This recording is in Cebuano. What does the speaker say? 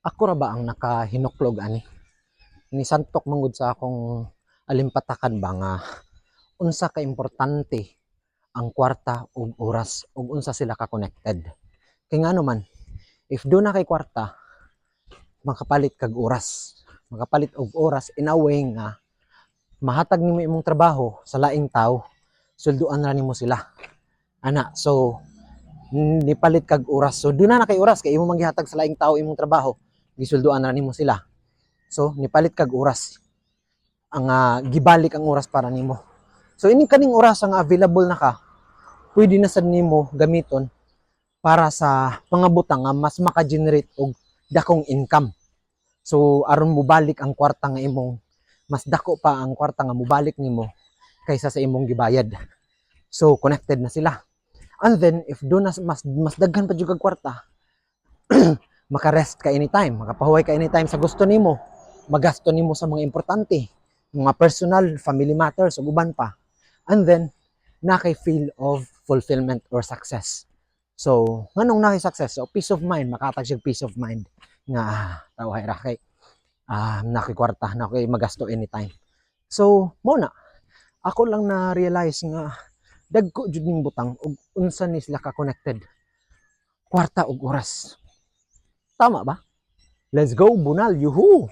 Ako ra ba ang nakahinuklog ani? Nisantok manggod sa akong alimpatakan ba nga unsa ka importante ang kwarta ug oras ug unsa sila ka connected. Kay ngano man, if duna kay kwarta, makapalit kag oras. Makapalit og oras in a way nga mahatag nimo imong trabaho sa laing tawo, sulduan ra nimo sila. Ana, so nipalit kag oras. So duna na kay oras kay imo man gihatag sa laing tawo imong trabaho, gisulduan ra nimo sila. So nipalit kag oras. Ang gibalik ang oras para nimo. So ini kaning oras ang available na ka, pwede na sad nimo gamiton para sa mga butang nga mas maka-generate og dakong income. So aron mobalik ang kwarta nga imong, mas dako pa ang kwarta nga mobalik nimo kaysa sa imong gibayad. So connected na sila. And then if duna mas daghan pa jud kag kwarta, maka-rest ka anytime, makapahuway ka anytime sa gusto nimo, magasto nimo sa mga importante, mga personal, family matters ug uban pa. And then naa kay feel of fulfillment or success. So, nganong naa kay success? So, peace of mind, makatag siya peace of mind nga tawhay ra kay naa kay kwarta, naa kay magasto anytime. So, mao na. Ako lang na realize nga dagko jud ning butang ug unsa ni sila ka connected. Kwarta ug oras. Tama ba? Let's go, Bunal, yuhu!